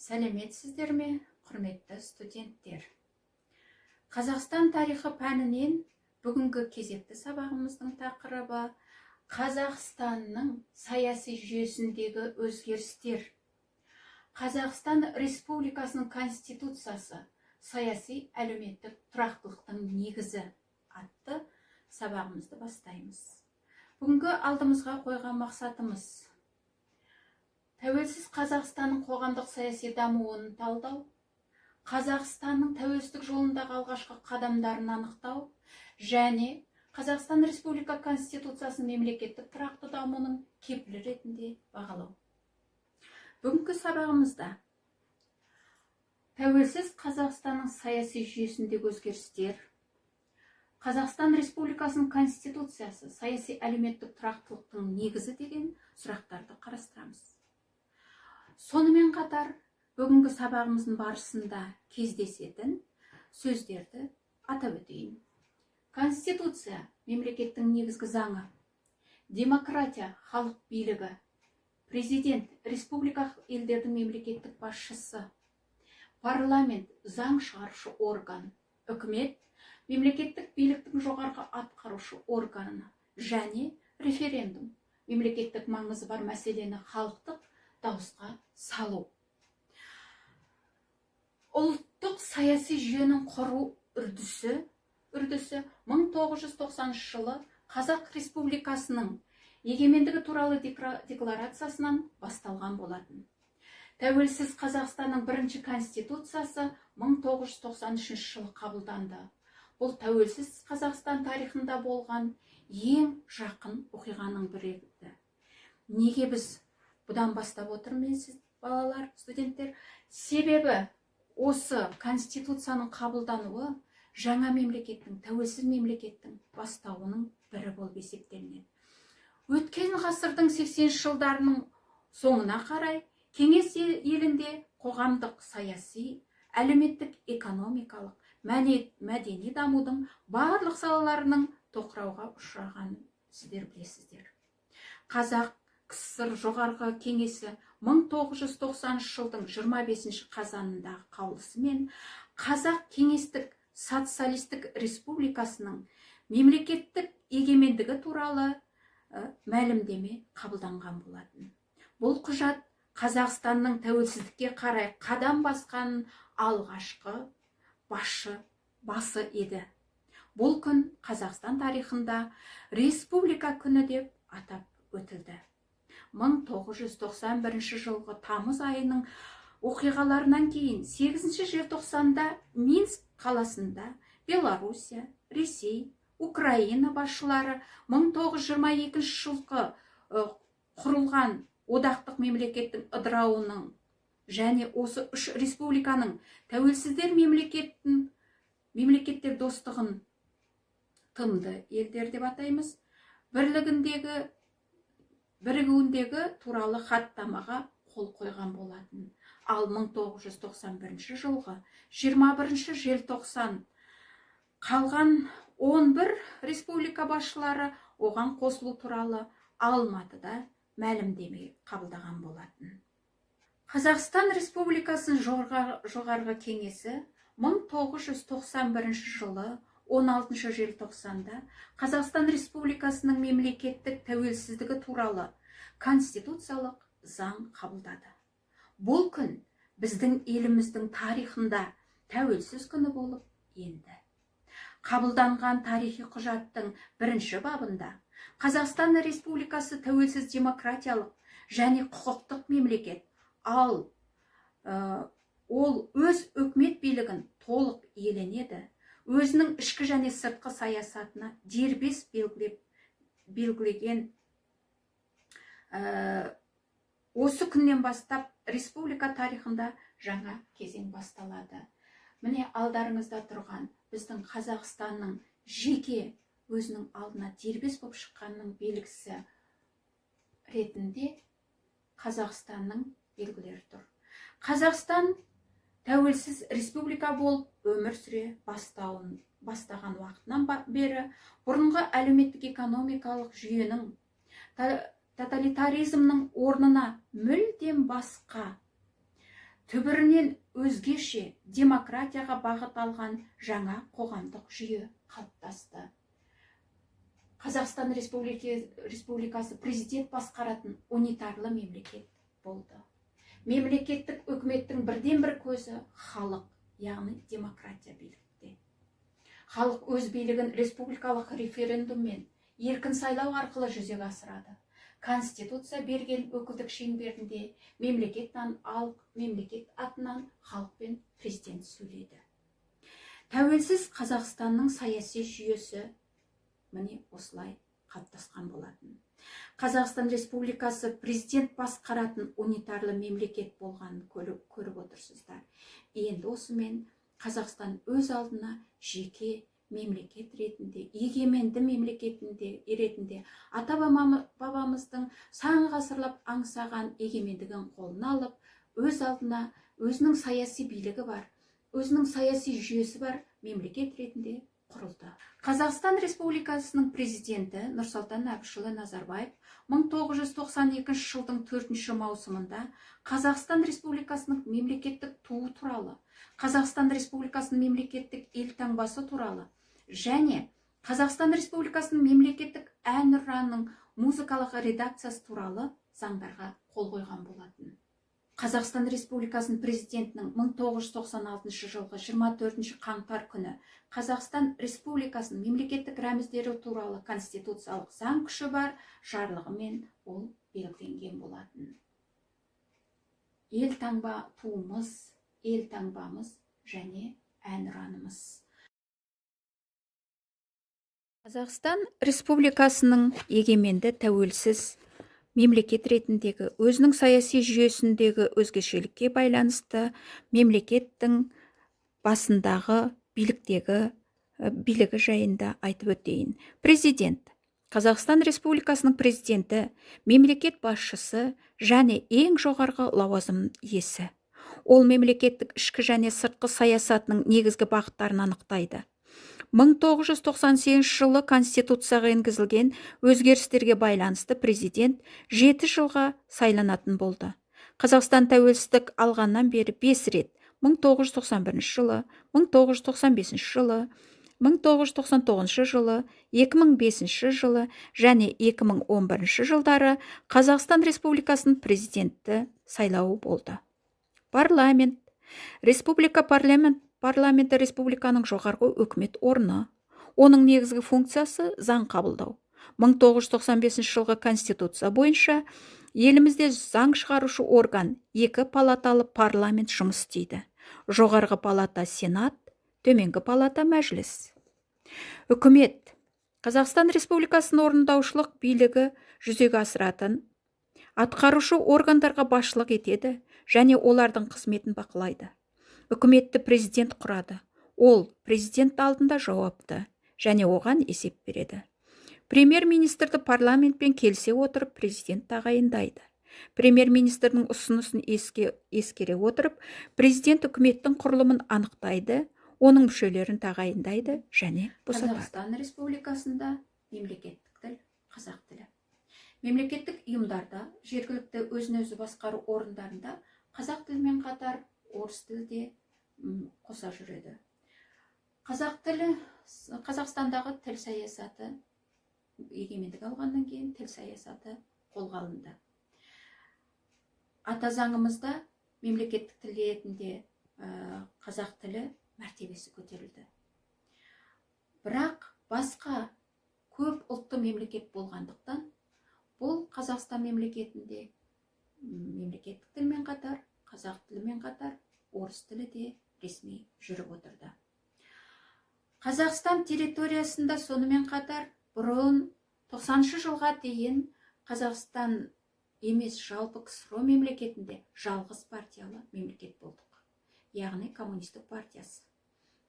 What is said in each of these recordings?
Сәлеметсіздер ме, құрметті студенттер? Қазақстан тарихы пәнінен бүгінгі кезекті сабағымыздың тақырыбы: Қазақстанның саяси жүйесіндегі өзгерістер. Қазақстан Республикасының Конституциясы саяси әлеуметтік тұрақтылықтың негізі атты сабағымызды бастаймыз. Бүгінгі алдымызға қойған мақсатымыз: тәуелсіз Қазақстанның қоғамдық саяси дамуын талдау, Қазақстанның тәуелсіздік жолындағы алғашқы қадамдарын анықтау және Қазақстан Республика Конституциясын мемлекеттік тұрақты дамуының кепілі ретінде бағалау. Бүгінгі сабағымызда тәуелсіз Қазақстанның саяси жүйесіндегі өзгерістер, Қазақстан Республикасының Конституциясы саяси әлеуметтік тұрақтылықтың негізі деген сұрақтарды қарастырамыз. Сонымен қатар бүгінгі сабағымыздың барысында кездесетін сөздерді атап өтейін. Конституция – мемлекеттің негізгі заңы, демократия – халық билігі, президент – республикалық елдердің мемлекеттік басшысы, парламент – заң шығарушы орган, үкімет – мемлекеттік биліктің жоғарғы атқарушы органы және референдум – мемлекеттік маңызы бар мәселені халықтық дауысқа салу. Ұлттық саяси жүйенің құру үрдісі 1990 жылы Қазақ Республикасының егемендігі туралы декларациясынан басталған болатын. Тәуелсіз Қазақстанның бірінші Конституциясы 1993 жылы қабылданды. Бұл тәуелсіз Қазақстан тарихында болған ең жақын оқиғаның бірі еді. Неге біз бұдан бастап отырмын, сіз, балалар, студенттер? Себебі осы Конституцияның қабылдануы жаңа мемлекеттің, тәуелсіз мемлекеттің бастауының бірі болып есептелінеді. Өткен ғасырдың 80 жылдарының соңына қарай кеңес елінде қоғамдық саяси, әлеуметтік, экономикалық, мәдени дамудың барлық салаларының тоқырауға ұшырағанын сіздер білесіздер. Қазақ КСР Жоғарғы Кеңесі 1990 жылдың 25 қазанындағы қаулысымен Қазақ Кеңестік Социалистік Республикасының мемлекеттік егемендігі туралы мәлімдеме қабылданған болатын. Бұл құжат Қазақстанның тәуелсіздікке қарай қадам басқан алғашқы басшы басы еді. Бұл күн Қазақстан тарихында Республика күні деп атап өтілді. 1991 жылғы тамыз айының оқиғаларынан кейін 8 желтоқсанда Минск қаласында Белоруссия, Ресей, Украина басшылары 1922 жылғы құрылған одақтық мемлекеттің ыдырауының және осы үш республиканың тәуелсіздер мемлекеттің мемлекеттер достығын, ТМД елдер деп атаймыз, бірлігіндегі, бірігуіндегі туралы хаттамаға қол қойған болатын. Ал 1991 жылғы 21 желтоқсан қалған 11 республика басшылары оған қосылу туралы Алматыда мәлімдеме қабылдаған болатын. Қазақстан Республикасының Жоғарғы Кеңесі 1991 жылы 16 желтоқсанда Қазақстан Республикасының мемлекеттік тәуелсіздігі туралы конституциялық заң қабылдады. Бұл күн біздің еліміздің тарихында тәуелсіз күні болып енді. Қабылданған тарихи құжаттың бірінші бабында: «Қазақстан Республикасы тәуелсіз, демократиялық және құқықтық мемлекет, ал ол өз өкімет билігін толық иеленеді, өзінің ішкі және сыртқы саясатына дербес белгілеп белгілеген. Осы күннен бастап республика тарихында жаңа кезең басталады». Міне, алдарыңызда тұрған біздің Қазақстанның жеке өзінің алдына дербес болып шыққанының белгісі ретінде Қазақстанның белгілері тұр. Қазақстан тәуелсіз республика болып өмір сүре бастаған уақытынан бері бұрынғы әлеуметтік экономикалық жүйенің, тоталитаризмнің орнына мүлдем басқа Түбірінен өзгеше демократияға бағыт алған жаңа қоғамдық жүйе қалыптасты. Қазақстан Республикасы президент басқаратын унитарлы мемлекет болды. Мемлекеттік үкіметтің бірден-бір көзі халық, яғни демократия билікте. Халық өз билігін республикалық референдуммен, еркін сайлау арқылы жүзеге асырады. Конституция берген өкілдік шеңберінде мемлекет атынан халық пен президент сөйлейді. Тәуелсіз Қазақстанның саяси жүйесі міне осылай қалыптасқан болатын. Қазақстан Республикасы президент басқаратын унитарлы мемлекет болғанын көріп отырсыздар. Енді осымен Қазақстан өз алдына жеке мемлекет ретінде, егеменді мемлекетінде ретінде ата-бабамыздың сан ғасырлап аңсаған егемендігін қолына алып, өз алдына өзінің саяси билігі бар, өзінің саяси жүйесі бар мемлекет ретінде құрылды. Қазақстан Республикасының президенті Нұрсұлтан Әбішұлы Назарбаев 1992 жылдың 4 маусымында Қазақстан Республикасының мемлекеттік туы туралы, Қазақстан Республикасының мемлекеттік елтаңбасы туралы және Қазақстан Республикасының мемлекеттік әнұранының музыкалық редакциясы туралы заңдарға қол қойған болатын. Қазақстан Республикасының президентінің 1996 жылғы 24 қаңтар күні Қазақстан Республикасының мемлекеттік рәміздері туралы конституциялық заң күші бар жарлығымен ол белгіленген болатын. Елтаңба туымыз, елтаңбамыз және әнұранымыз. Қазақстан Республикасының егеменді тәуелсіз мемлекет ретіндегі өзінің саяси жүйесіндегі өзгешелікке байланысты мемлекеттің басындағы биліктегі билігі жайында айтып өтейін. Президент Қазақстан Республикасының президенті, мемлекет басшысы және ең жоғарғы лауазым иесі. Ол мемлекеттік ішкі және сыртқы саясатының негізгі бағыттарын анықтайды. 1998 жылы Конституцияға енгізілген өзгерістерге байланысты президент 7 жылға сайланатын болды. Қазақстан тәуелсіздік алғаннан бері 5 рет 1991 жылы, 1995 жылы, 1999 жылы, 2005 жылы және 2011 жылдары Қазақстан Республикасының президенті сайлауы болды. Парламент. Республика парламенті республиканың жоғарғы өкімет орны. Оның негізгі функциясы заң қабылдау. 1995 жылғы Конституция бойынша елімізде заң шығарушы орган екі палаталы парламент жұмыс істейді. Жоғарғы палата Сенат, төменгі палата Мәжіліс. Үкімет. Қазақстан Республикасының орындаушылық билігі жүзеге асыратын атқарушы органдарға басшылық етеді және олардың қызметін бақылайды. Үкіметті президент құрады. Ол президент алдында жауапты және оған есеп береді. Премьер-министрді парламентпен келісе отырып президент тағайындайды. Премьер-министрдің ұсынысын ескере отырып, президент үкіметтің құрылымын анықтайды, оның мүшелерін тағайындайды және босатады. Қазақстан Республикасында мемлекеттік тіл қазақ тілі. Мемлекеттік ұйымдарда, жергілікті өзін-өзі басқару орындарында қазақ тілімен қатар орыс тілі де қоса жүреді. Қазақ тілі, Қазақстандағы тіл саясаты егемендік алғаннан кейін тіл саясаты қолға алынды. Ата заңымызда мемлекеттік тіл ретінде қазақ тілі мәртебесі көтерілді. Бірақ басқа көп ұлтты мемлекет болғандықтан, бұл Қазақстан мемлекетінде мемлекеттік тілмен қатар, қазақ тілімен қатар орыс тілі де ресми жүріп отырды. Қазақстан территориясында сонымен қатар бұрын 90 жылға дейін Қазақстан емес жалпы КСРО мемлекетінде жалғыз партиялы мемлекет болдық. Яғни коммунистік партиясы.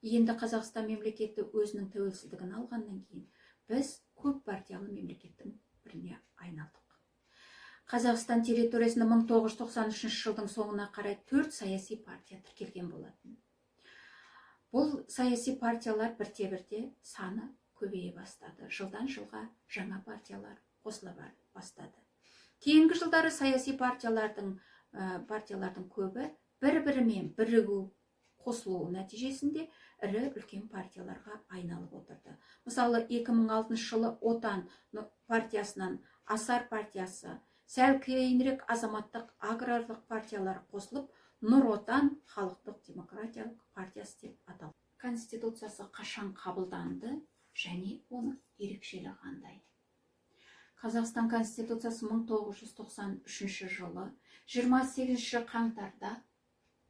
Енді Қазақстан мемлекеті өзінің тәуелсіздігін алғаннан кейін біз көп партиялы мемлекеттің біріне айналдық. Қазақстан территориясында 1993 жылдың соңына қарай 4 саяси партия тіркелген болатын. Бұл саяси партиялар бірте-бірте саны көбейе бастады. Жылдан жылға жаңа партиялар қосыла бастады. Кейінгі жылдары саяси партиялардың көбі бір-бірімен бірігу, қосылуы нәтижесінде ірі үлкен партияларға айналып отырды. Мысалы, 2006 жылы Отан партиясынан Асар партиясы, сәл кейінірек азаматтық аграрлық партиялар қосылып, Нұр Отан халықтық демократиялық партиясы деп аталды. Конституциясы қашан қабылданды және оның ерекшелігі қандай? Қазақстан Конституциясы 1993 жылы 28 қаңтарда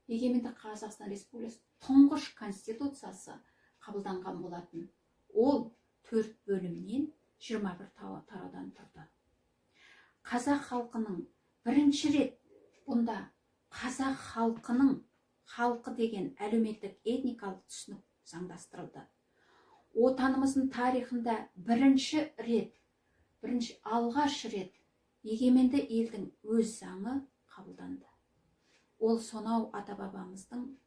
егеменді Қазақстан Республикасы тұңғыш Конституциясы қабылданған болатын. Ол 4 бөлімнен, 21 тараудан тұрды. Қазақ халқының бірінші рет бұнда қазақ халқының халқы деген әлеуметтік этникалық түсінік заңдастырылды. Отанымыздың тарихында бірінші рет, бірінші алғаш рет егеменді елдің өз заңы қабылданды. Ол сонау ата-бабамыздың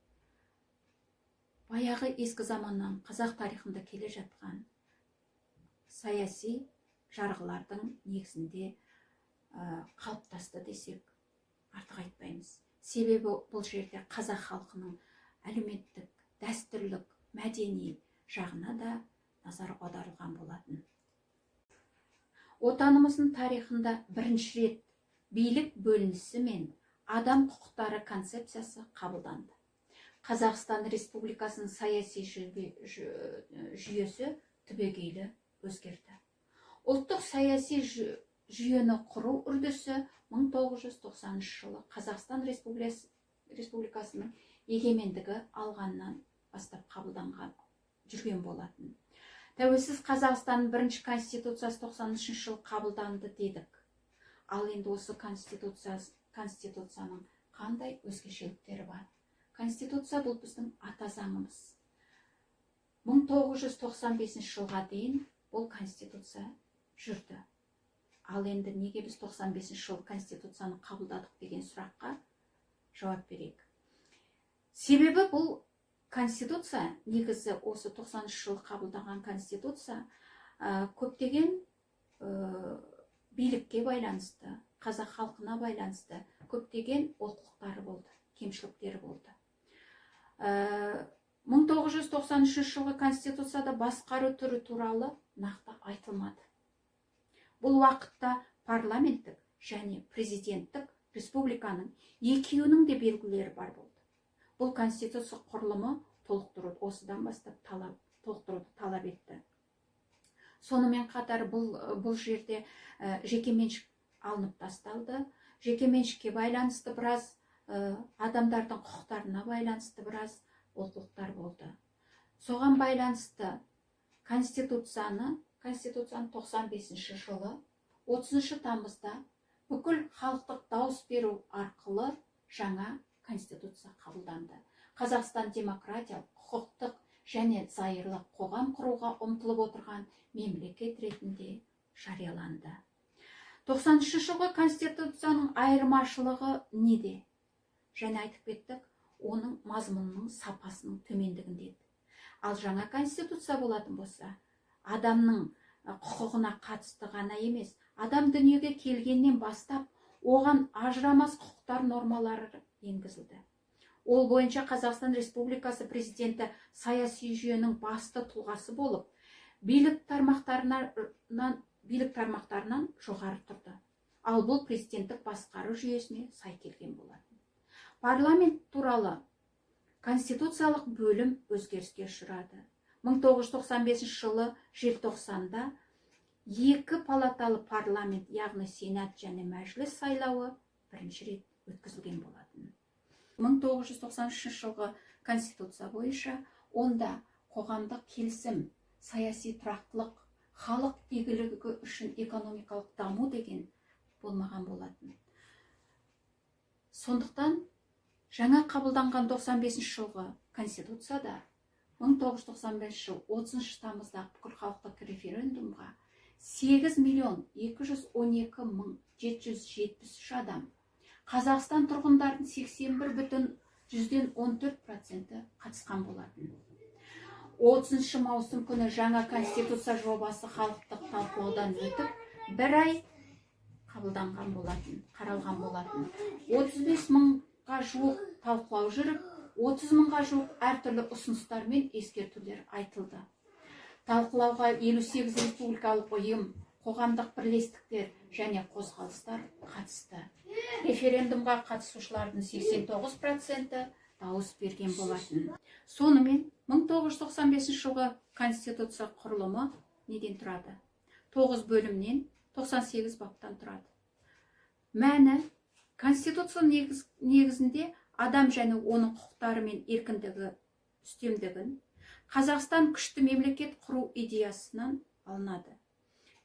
баяғы ескі заманнан қазақ тарихында келе жатқан саяси жарғылардың негізінде қалыптасты десек, артық айтпаймыз. Себебі бұл жерде қазақ халқының әлеуметтік, дәстүрлік, мәдени жағына да назар аударылған болатын. Отанымыздың тарихында бірінші рет билік бөлінісі мен адам құқықтары концепциясы қабылданды. Қазақстан Республикасының саяси жүйесі түбегейлі өзгерді. Ұлттық саяси жүйені құру үрдісі 1990 жылы Қазақстан Республикасының егемендігі алғаннан бастап қабылданған жүрген болатын. Тәуелсіз Қазақстанның бірінші конституциясы 93 жылы қабылданды дедік. Ал енді осы конституцияның қандай өзгешеліктері бар? Конституция бұл біздің ата заңымыз. 1995 жылға дейін бұл конституция жүрді. Ал енді неге біз 95 жылы конституцияны қабылдадық деген сұраққа жауап берейік. Себебі бұл конституция, негізі осы 93 жылы қабылданған конституция көптеген билікке байланысты, қазақ халқына байланысты көптеген олқылықтары болды, кемшіліктері болды. 1993 жылғы конституцияда басқару түрі туралы нақты айтылмады. Бұл уақытта парламенттік және президенттік республиканың екеуінің де белгілері бар болды. Бұл конституция құрылымы толықтыруды осыдан бастап толықтыруды талап етті. Сонымен қатар бұл жерде жекеменшік алынып тасталды. Жекеменшікке байланысты біраз адамдардың құқықтарына байланысты біраз олқылықтар болды. Соған байланысты конституцияны 95 жылы 30 тамызда бүкіл халықтық дауыс беру арқылы жаңа конституция қабылданды. Қазақстан демократиялық, құқықтық және зайырлы қоғам құруға ұмтылып отырған мемлекет ретінде жарияланды. 93 жылғы конституцияның айырмашылығы неде? Және айтып кеттік, оның мазмұнының сапасының төмендігінде. Ал жаңа конституция болатын болса, адамның құқығына қатысты ғана емес, адам дүниеге келгеннен бастап оған ажырамас құқықтар нормалары енгізілді. Ол бойынша Қазақстан Республикасы президенті саяси жүйенің басты тұлғасы болып, билік тармақтарынан жоғары тұрды. Ал бұл президенттік басқару жүйесіне сай келген болатын. Парламент туралы конституциялық бөлім өзгеріске ұшырады. 1995 жылы желтоқсанда екі палаталы парламент, яғни Сенат және Мәжіліс сайлауы бірінші рет өткізілген болатын. 1993 жылғы конституция бойынша онда қоғамдық келісім, саяси тұрақтылық, халық игілігі үшін экономикалық даму деген болмаған болатын. Сондықтан жаңа қабылданған 95 жылғы конституцияда 1995 жыл 30 тамыздағы бүкілхалықтық референдумға 8 миллион 212 мың 773 адам, Қазақстан тұрғындарының 81,14% қатысқан болатын. 30 маусым күні жаңа конституция жобасы халықтық талқылаудан өтіп, бір ай қабылданған болатын, қаралған болатын. 35 мыңға жуық Талқылау жүріп, 30 мыңға жуық әртүрлі ұсыныстар мен ескертулер айтылды. Талқылауға 58 республикалық ұйым, қоғамдық бірлестіктер және қозғалыстар қатысты. Референдумға қатысушылардың 89%-і дауыс берген болатын. Сонымен, 1995 жылғы Конституция құрылымы неден тұрады? 9 бөлімнен, 98 баптан тұрады. Мәні: Конституция негізінде адам және оның құқықтары мен еркіндігі үстемдігін, Қазақстан күшті мемлекет құру идеясынан алынады.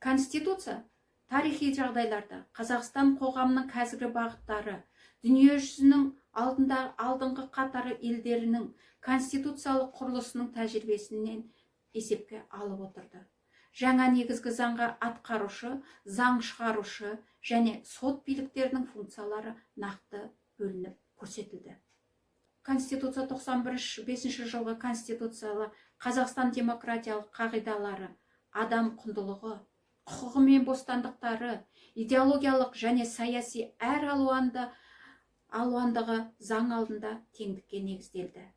Конституция тарихи жағдайларда Қазақстан қоғамының қазіргі бағыттары, дүние жүзінің алдында алдыңғы қатары елдерінің конституциялық құрылысының тәжірибесінен есепке алып отырды. Жаңа негізгі заңға атқарушы, заң шығарушы және сот биліктерінің функциялары нақты бөлініп көрсетілді. Конституция 91 бесінші жылғы Конституциялы Қазақстан демократиялық қағидалары, адам құндылығы, құқығы мен бостандықтары, идеологиялық және саяси әр алуандығы, заң алдында теңдікке негізделді.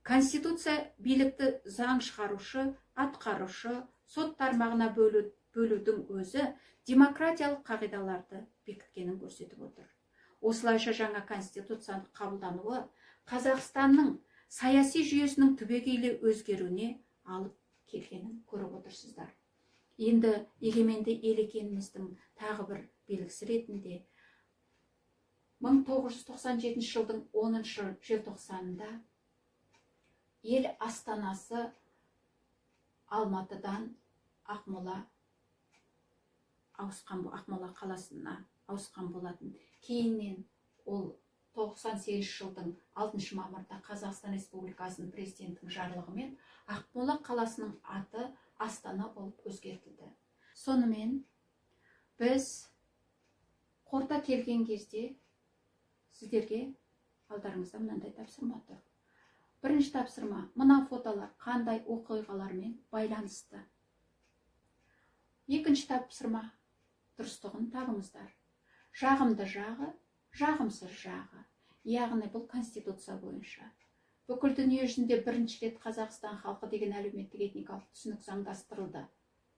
Конституция билікті заң шығарушы, атқарушы, сот тармағына бөлудің өзі демократиялық қағидаларды бекіткенін көрсетіп отыр. Осылайша, жаңа Конституцияның қабылдануы Қазақстанның саяси жүйесінің түбегейлі өзгеруіне алып келгенін көріп отырсыздар. Енді егеменді ел екеніміздің тағы бір белгісі ретінде 1997 жылдың 10 желтоқсанында ел астанасы Алматыдан Ақмола ауысқан, Ақмола қаласына ауысқан болатын. Кейіннен ол 98 жылдың 6 мамырда Қазақстан Республикасының президентінің жарлығымен Ақмола қаласының аты Астана болып өзгертілді. Сонымен, біз қорыта келген кезде сіздерге алдарыңызда мынандай тапсырма тұр. Бірінші тапсырма: мына фотолар қандай оқиғалармен байланысты? Екінші тапсырма: дұрыстығын табыңыздар, жағымды жағы, жағымсыз жағы. Яғни бұл Конституция бойынша бүкіл дүние жүзінде бірінші рет Қазақстан халқы деген әлеуметтік этникалық түсінік заңдастырылды.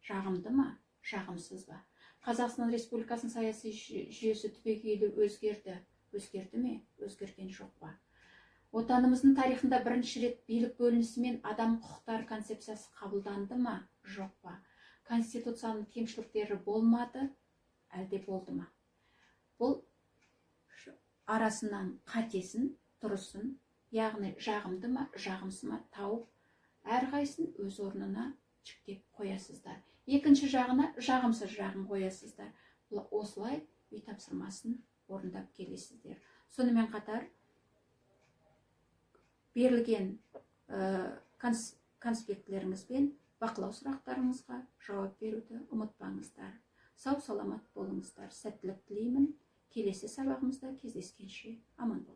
Жағымды ма, жағымсыз ба? Қазақстан Республикасының саяси жүйесі түбегейлі өзгерді. Өзгерді ме, өзгерген жоқ па? Отанымыздың тарихында бірінші рет билік бөлінісі мен адам құқықтары концепциясы қабылданды ма, жоқ па? Конституцияның кемшіліктері болмады әлде болды ма? Бұл арасынан қатесін, дұрысын, яғни жағымды ма, жағымсыз ма, тауып, әрқайсысын өз орнына жіктеп қоясыздар. Екінші жағына жағымсыз жағын қоясыздар. Осылай үй тапсырмасын орындап келесіздер. Сонымен қатар берілген конспектілеріңізбен бақылау сұрақтарыңызға жауап беруді ұмытпаңыздар. Сау саламат болыңыздар, сәттілік тілеймін. Келесі сабағымызда кездескенше аман болыңыздар.